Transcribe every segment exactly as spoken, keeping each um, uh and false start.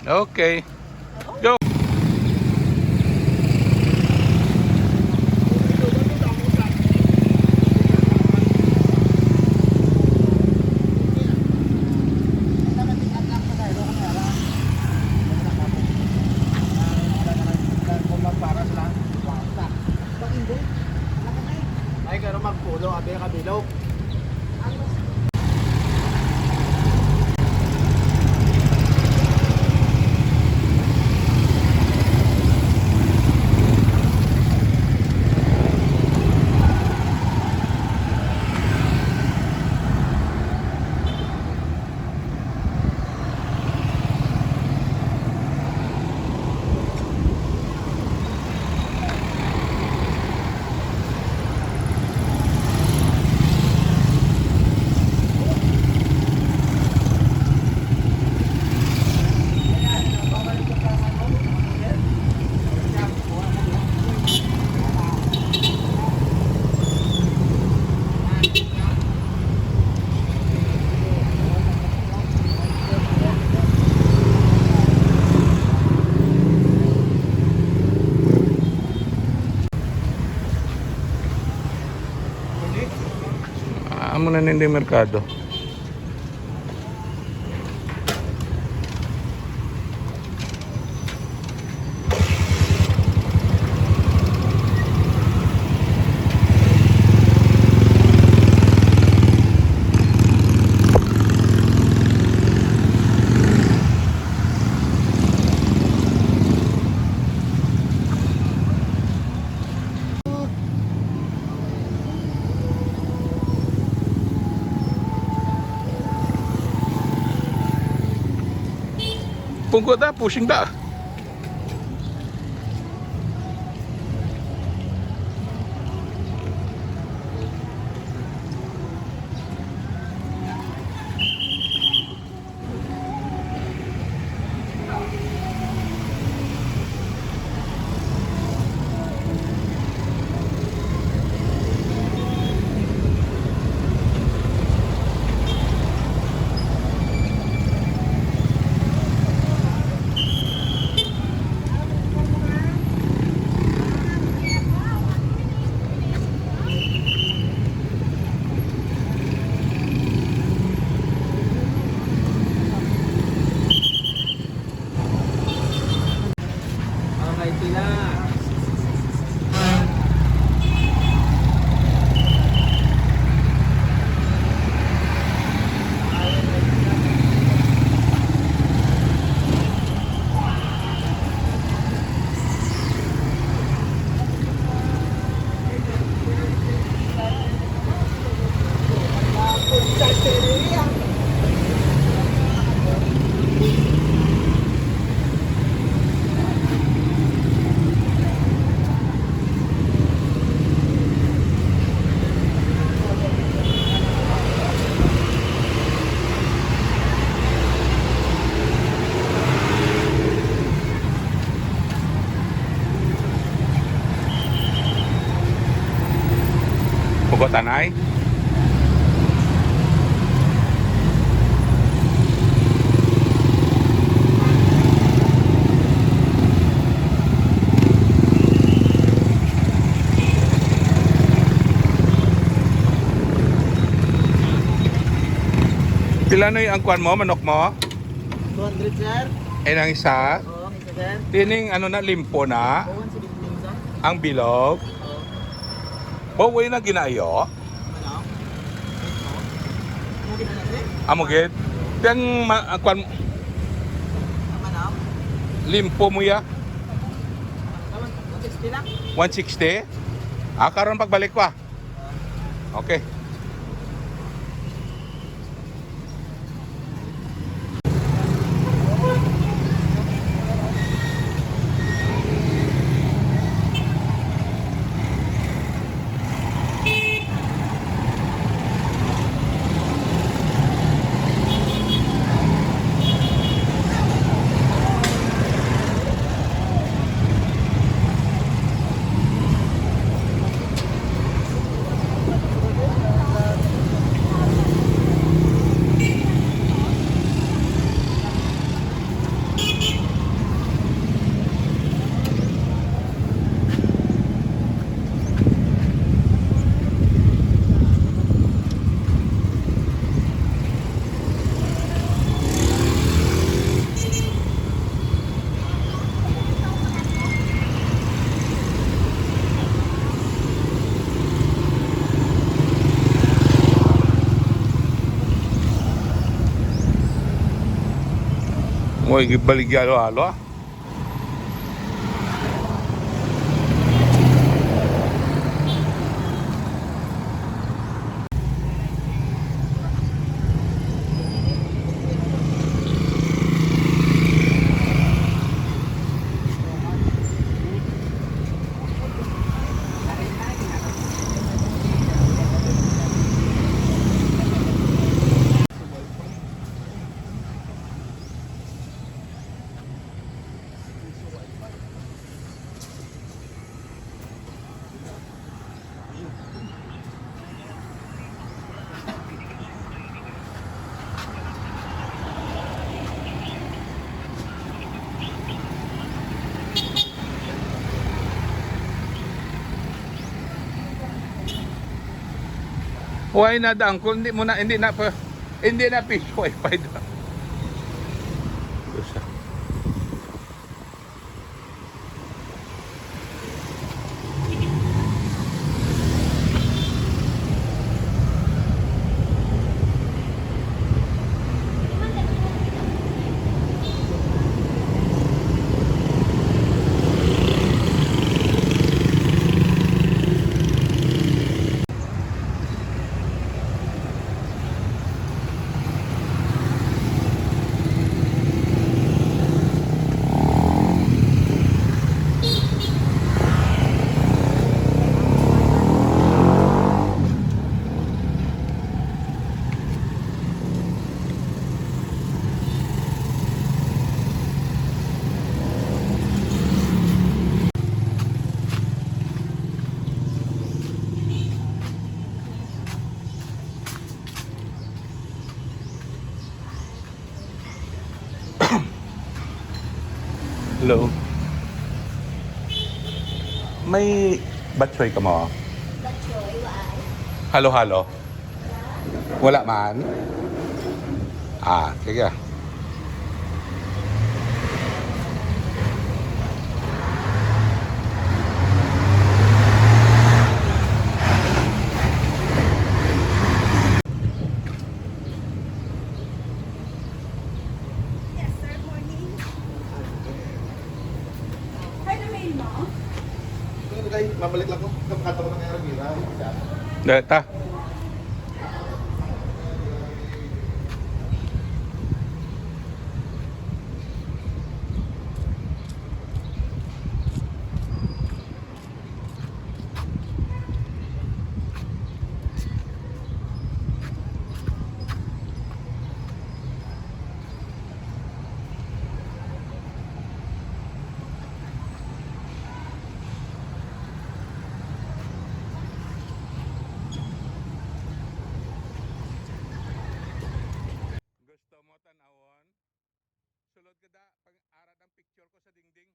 Okay. Go. Ay, karon magpulo, abi, kabilog. Ah, amo na ning merkado. Pungko ta, pushing ta. Okay, pila? Pugotanay. Pila na ang kwan mo, manok mo? Two hundred, sir. Ay, ang isa? Oo, ang isa, sir. Tining ano na, limpo na? Oo, ang sibig limsa. Ang bilog? Oo. Ba, way na ginayo? Ano? Ano ginayo, sir? Amo gid. Ang ma-, ang kwan, Ang ano? Limpo mo ya? One sixty lang. One sixty? Ah, karon pagbalik ko, ah. Okay. Mo gibaligya halo-halo, ah. Why na daan ko? Hindi mo na, hindi na pa, hindi na fish wifi da. Isa. Hello. May batchoy ka mo? Batchoy, waay. Halo-halo? Wala man? Ah, sige. Yes, sir. Morning. Hi, Lorraine, mo? Ito na, guys. Mabalik lang ko. Kapakanta ko na kay Ramira. Dahil ta. Gusto mo tanawon? Sulod ka da, pang-arat ang picture ko sa dingding.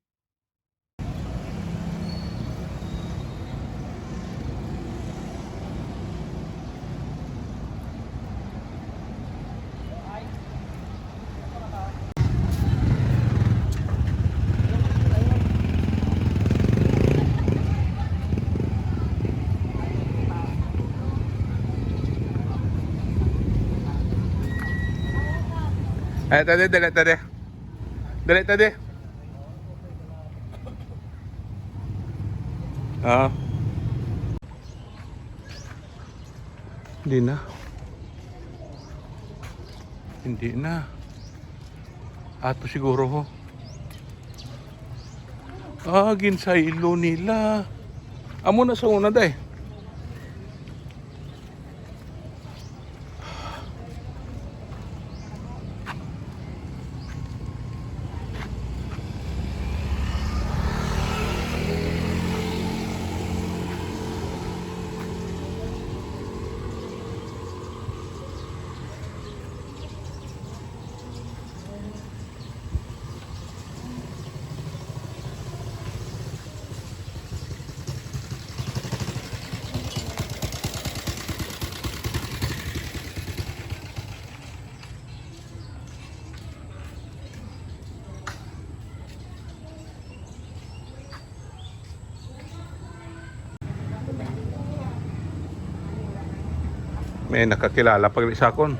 Ay, tadi, dali, tadi. Dali, tadi. Ah. Hindi na. Hindi na. Ato siguro, ho. Ah, ginsaylo nila. Amo na sa una, day. May nakakilala pa gali sa akon.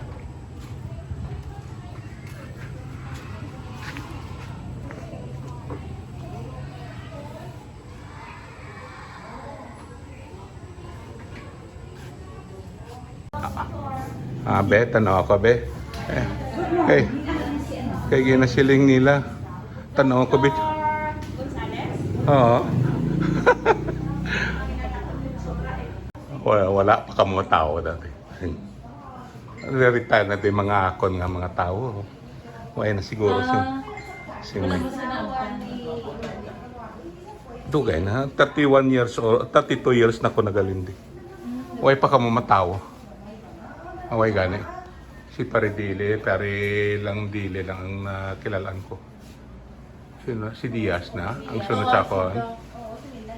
Ah, be, tanaw ako, be. Eh, hey, kay ginasiling nila. Tanaw ko, be. Oo. Wala, wala pa kamo tao dati. Retire na din mga akon nga mga tao. Wala na siguro si, si May. Dugay na, thirty-one years or thirty-two years na ko nagalindi. Wala pa kamo matawo. Away gani. Si Pare Dili, Pare lang Dili lang ang nakilalaan ko. Sino? Si Diaz na, ang sunod sa akon.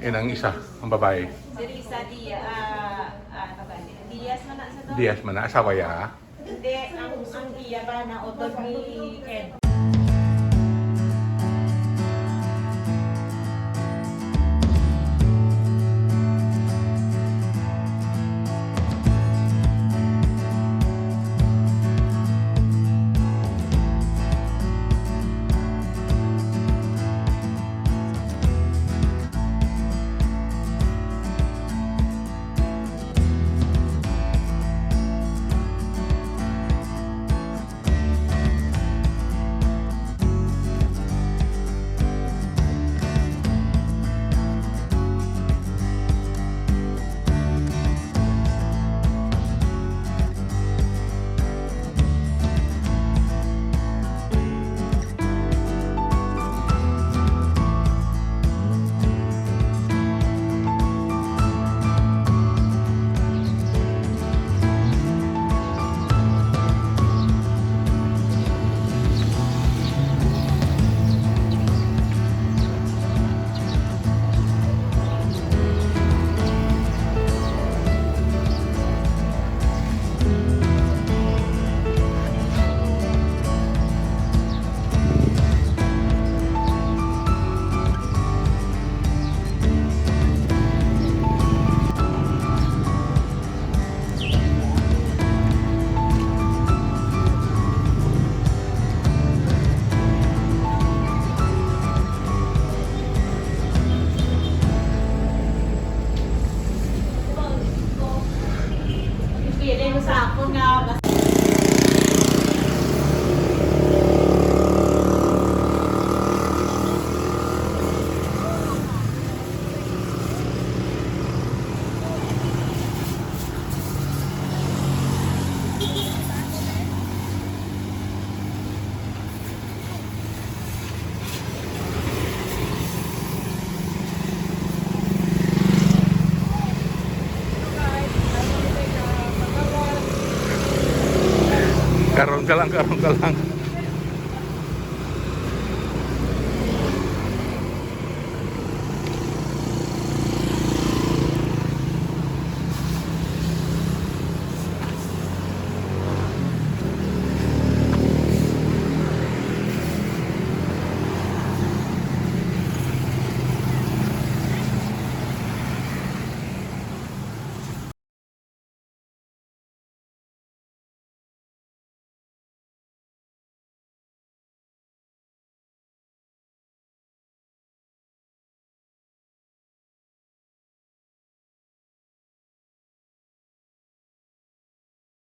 And ang isa, ang babae. Si Risa Diaz, ah, ah, ano ba? Diaz man na sa to? Diaz man na, asawa ya. Hindi, ang, ang iya ba na utod ni Ed? Pili mo sa ako nga mas Karon ka lang, karon ka lang.